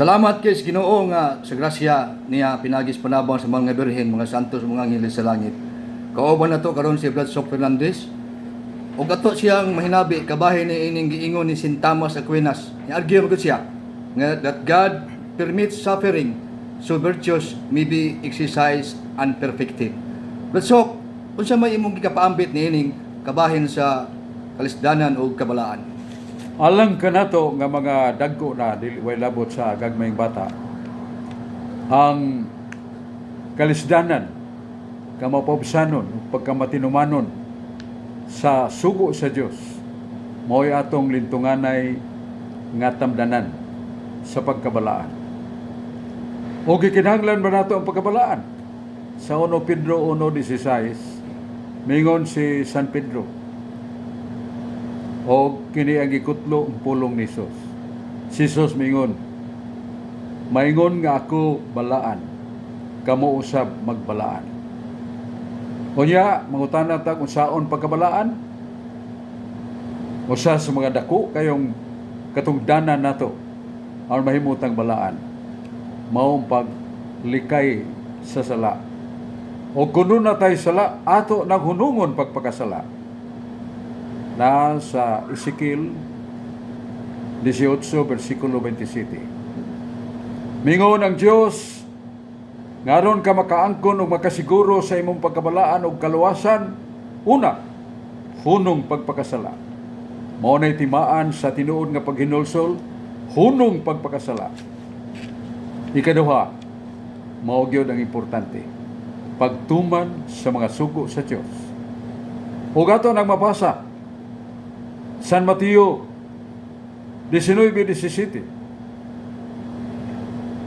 Salamat kay sa Ginoo nga sa grasya niya pinaagi sa panabang sa mga birhen, mga santos, mga anghel sa langit. Kauban nato karon si Brad Sok Fernandez. Ug ato siyang mahinabi kabahin ni ining giingon ni St. Thomas Aquinas. Ni-argue man gud siya nga that God permits suffering so virtues may be exercised and perfected. Brad Sok, unsa may imong gikapaambit niining kabahin sa kalisdanan o kabalaan? Alang kanato nga mga dagko na, dili way labot sa gagmayng bata. Ang kalisdanan, kamapaubsanon ug pagkamatinumanon sa sugo sa Dios mao'y atong lintunganay nga tamdanan sa pagkabalaan. O gikinahanglan ba nato ang pagkabalaan? Sa 1 Pedro 1:16, mingon si San Pedro, o kini ang gikutlo ang pulong ni Jesus. Si Jesus mingon, "Maingon nga ako balaan, kamo usab magbalaan." Unya, mangutana ta kung saon pagkabalaan. Usa sa mga dako kayong katungdanan nato aron mahimutang balaan, mao ang paglikay sa sala. O kuno na tay sala, ato nang hunungon pagpakasala na sa Ezekiel 18 versikulo 27. Mingon ang Dios, ngaron ka makaangkon o makasiguro sa imong pagkabalaan o kaluwasan, una, hunong pagpakasala. Mao na'y timaan sa tinuod nga paghinulsol, hunong pagpakasala. Ikaduha, mao gyud ang importante, pagtuman sa mga sugo sa Dios. Ug ato nang mabasa San Mateo 19:17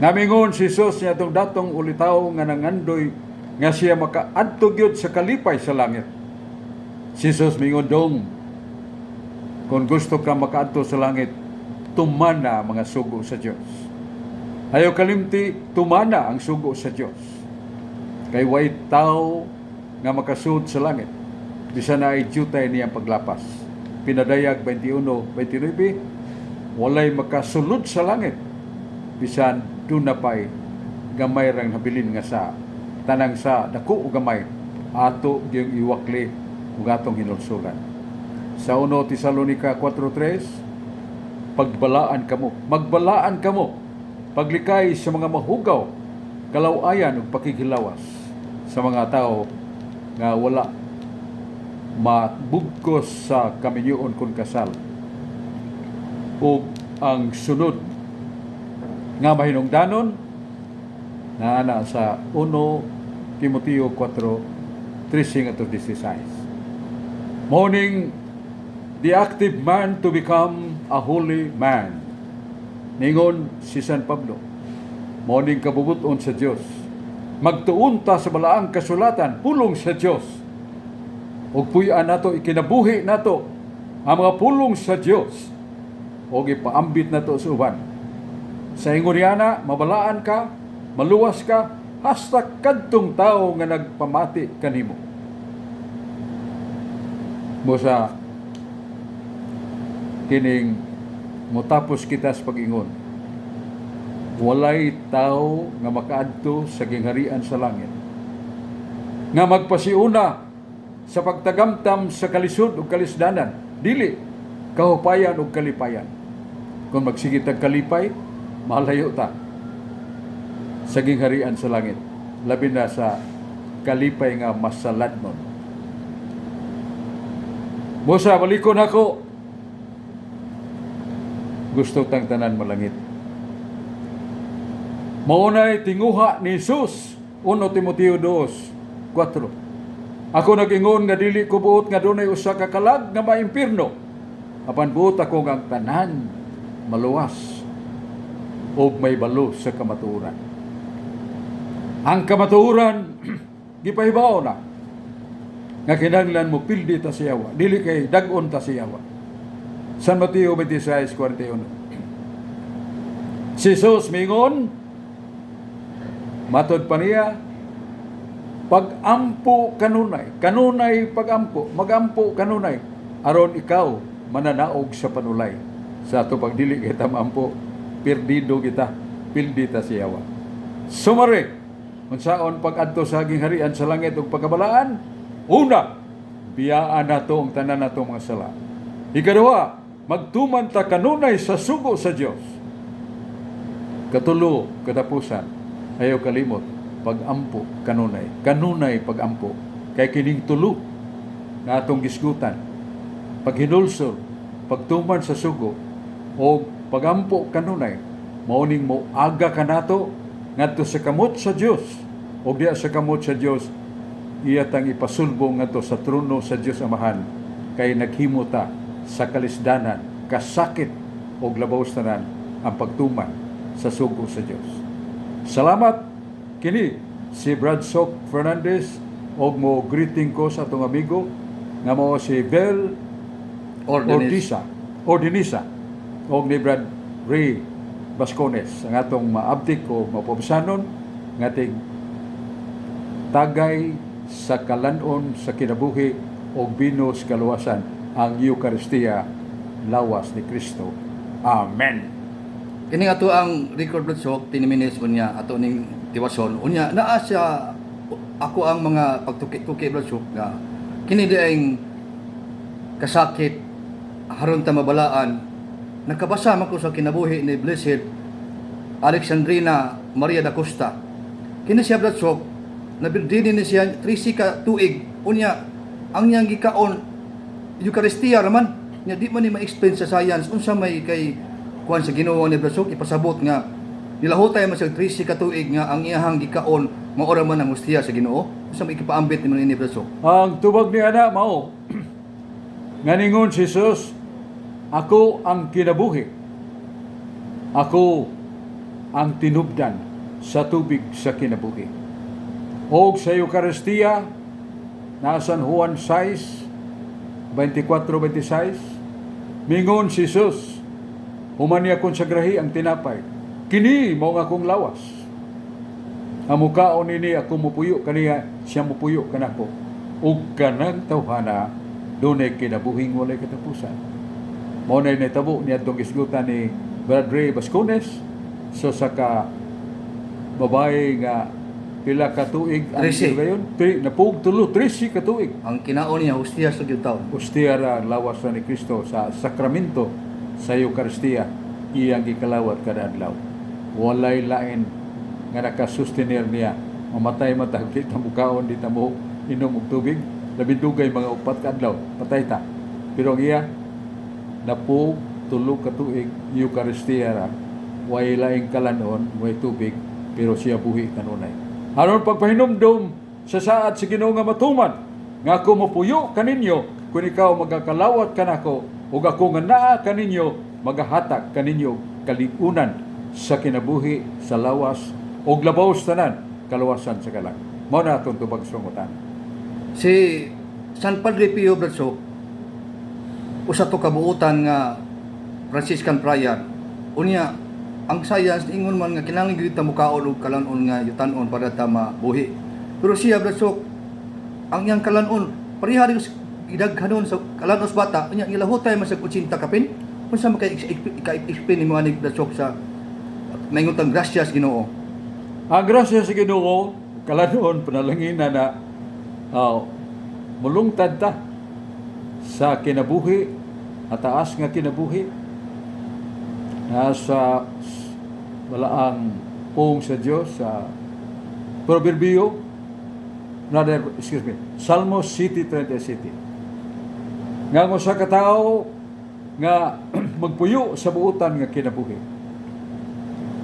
nga mingon si Jesus niya atong datong ulitaw nga nangandoy nga siya makaadto gyud sa kalipay sa langit. Si Jesus mingon, "Dong, kung gusto ka makaadto sa langit, tumana mga sugo sa Dios." Ayaw kalimti, tumana ang sugo sa Dios. Kay way tao nga makasud sa langit bisan na ay jutay niyang paglapas. Pinadayag 21:29, walay makasulod sa langit bisan duna pay gamay rang nabilin nga sa tanang sa dako o gamay ato gyung iwakli ug atong hinulsulan. Sa 1 Tesalonica 4:3, pagbalaan kamo, magbalaan kamo paglikay sa mga mahugaw, kalawayan ug pakighilawas sa mga tao nga wala mabugkos sa kaminyoon kun kasal. Ug ang sunod nga mahinungdanon naa na sa 1 Timoteo 4:13 ngadto 16. Morning, the active man to become a holy man. Ningon si San Pablo, morning kabubuton sa Dios. Magtuon ta sa balaang kasulatan, pulong sa Dios. Ug puy-an nato, ikinabuhi nato ang mga pulong sa Dios ug ipaambit nato sa uban. Sa ingon niana, mabalaan ka, maluwas ka, hasta kadtong tao nga nagpamati kanimo. Busa kining motapos kita sa pag-ingon. Walay tao nga makaadto sa gingharian sa langit nga magpasiuna sa pagtagamtam sa kalisod ug kalisdanan, dili kahupayan ug kalipayan. Kung magsige tag kalipay, malayo ta sa gingharian sa langit, labi na sa kalipay nga masaladnon. Busa balikon ako. Gusto tang tanan malangit. Maunay tinguha ni Jesus, 1 Timoteo 2:4. "Ako nag-ingon nga dili ko buot nga dunay usa ka kalag nga maimpirno. Apan buot ako nga ang tanan maluwas ug mahibalo sa kamatuoran." Ang kamatuoran gipahibaw na nga kinahanglan mo pildi ta sa yawa, dili kay dag-on ta sa yawa. San Mateo 26:41. Si Jesus mingon, matod pa niya, "Pag-ampo kanunay, kanunay pag-ampo, magampo kanunay, aron ikaw mananaog sa panulay." Sa ato pagdili kita maampo, perdido kita. Mupildi ta sa yawa. Summary, unsaon pag-adto sa gingharian sa langit ug pagkabalaan? Una, biyaan nato ang tanan nato mga sala. Ikaduha, magtuman ta kanunay sa sugo sa Dios. Katulo, katapusan, ayaw kalimot, pag-ampo kanunay. Kanunay pag-ampo. Kay kining tulo na atong gisgutan, paghinulsol, pagtuman sa sugo, o pagampo kanunay, mao ning moaga kanato ngadto sa kamot sa Dios. O diya sa kamot sa Dios, iya tang ipasulbong ngadto sa trono sa Dios Amahan, kay naghimo ta sa kalisdanan, kasakit og labaw sa tanan ang pagtuman sa sugo sa Dios. Salamat. Kini si Brad Sok Fernandez og mo greeting ko sa atong amigo nga mao si Bel Ordinis. Ordisa Ordinisa og ni Brad Ray Bascones, ang atong maabtik o mapabisanon nga ating tagay sa kalanon sa kinabuhi og bino sa kaluwasan, ang Eucharistia, lawas ni Kristo. Amen. Kini ato ang record, Brad Sok, 10 minutes unya ato ning tiwason. Unya naa siya ako ang mga pagtuki-tuki, Brad Sok, nga kini diayng kasakit haron ta mabalaan. Nakabasa man ko sa kinabuhi ni Blessed Alexandrina Maria da Costa. Kini siya, Brad Sok, nabirdini ni siya 13 ka tuig. Unya ang niyang gikaon Eucharistia raman. Nya di man ni ma-explain sa science unsa may kay kuan sa Ginoo ni Brad Sok ipasabot nga nilahutay man siya 13 ka tuig nga ang iyahang gikaon mao ra man ang hustiya sa Ginoo. Unsa may ipaambit nimo ni Brad Sok? Ang tubag ni ana mao nga ningon si Jesus, "Ako ang kinabuhi. Ako ang tinubdan sa tubig sa kinabuhi." Og sa Eucharistia, na San Juan 6, 24-26, mingon si Jesus, human niya konsagrahi ang tinapay, "Kini mao ang akong lawas. Ang mukaon nini, ako mupuyo kaniya, siya mupuyo kanako. Ug kanang tawhana dunay kinabuhing walay katapusan." Mao na nahitabo niadtong gisgutan ni Brad Ray Bascones so sa ka babae nga pila ka tuig ang 13. gayon? Tri, napug tulo, 13 ka tuig. Ang kinaon niya hustiya sa gyud taon. Hustiya ra, ang lawas ra ni Kristo sa sakramento sa Eucharistia iyang gikalawat kada adlaw. Walay lain nga nakasustenir niya. Mamatay man ta, di ta mukaon, di ta mo inom og tubig, labing dugay mga 4 ka adlaw, patay ta. Pero ang iya napug 3 ka tuig, Eucharistia ra, way laing kalanon, way tubig, pero siya buhi kanunay. Aron pagpahinumdum sa saad sa Ginoo nga matuman nga ako mopuyo kaninyo kung ikaw magakalawat kanako ug ako nga naa kaninyo magahatag kaninyo kaligunan sa kinabuhi sa lawas ug labaw sa tanan, kaluwasan sa kalag. Mao na atong tubag sa pangutan. Si San Padre Pio, Brad Sok, usa to kabuutan nga Franciscan friar. Unya ang science ingon man nga kinahanglan gyud ta mukaon og kalan-on nga yutanon para ta mabuhi. Pero siya, Brad Sok, ang iyang kalan-on pareha rin idaghanon sa kalan-on sa bata. Unya ngilahutay man sa 80 kapin. Unsa man kay ika-explain nimo ani, Brad Sok, sa maingon tang grasyas Ginoo? Ang grasya sa Ginoo, kalanon, panalangin na mulungtad ta sa kinabuhi, at taas nga kinabuhi, nasa balaang pung sa Diyos sa Proverbio, rather, excuse me, Salmo City 30 City. Nga ang usa ka tawo nga magpuyo sa buutan nga kinabuhi,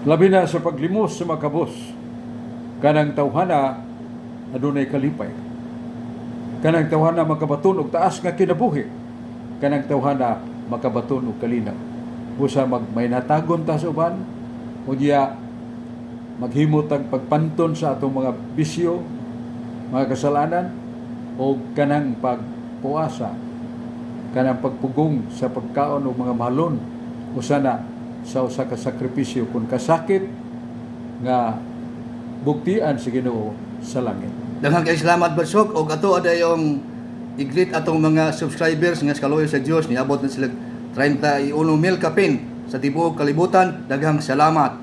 labi na sa paglimos sa makabos, kanang tawhana adunay kalipay. Kanang tawhana makabaton og taas nga kinabuhi. Kanang tawhana makabaton og kalinaw. Busa may natagon ta sa uban, unya maghimo tag pagpanton sa atong mga bisyo, mga kasalanan, o kanang pagpuasa, kanang pagpugong sa pagkaon og mga mahalon, usa na sa usa ka sakripisyo kung kasakit nga bugtian sa Ginoo sa langit. Daghang kay salamat, Brad Sok, og ato adayong i-greet atong mga subscribers nga kaloy sa Dios, niabot na sila 31 mil kapin sa tibuok kalibutan. Daghang salamat.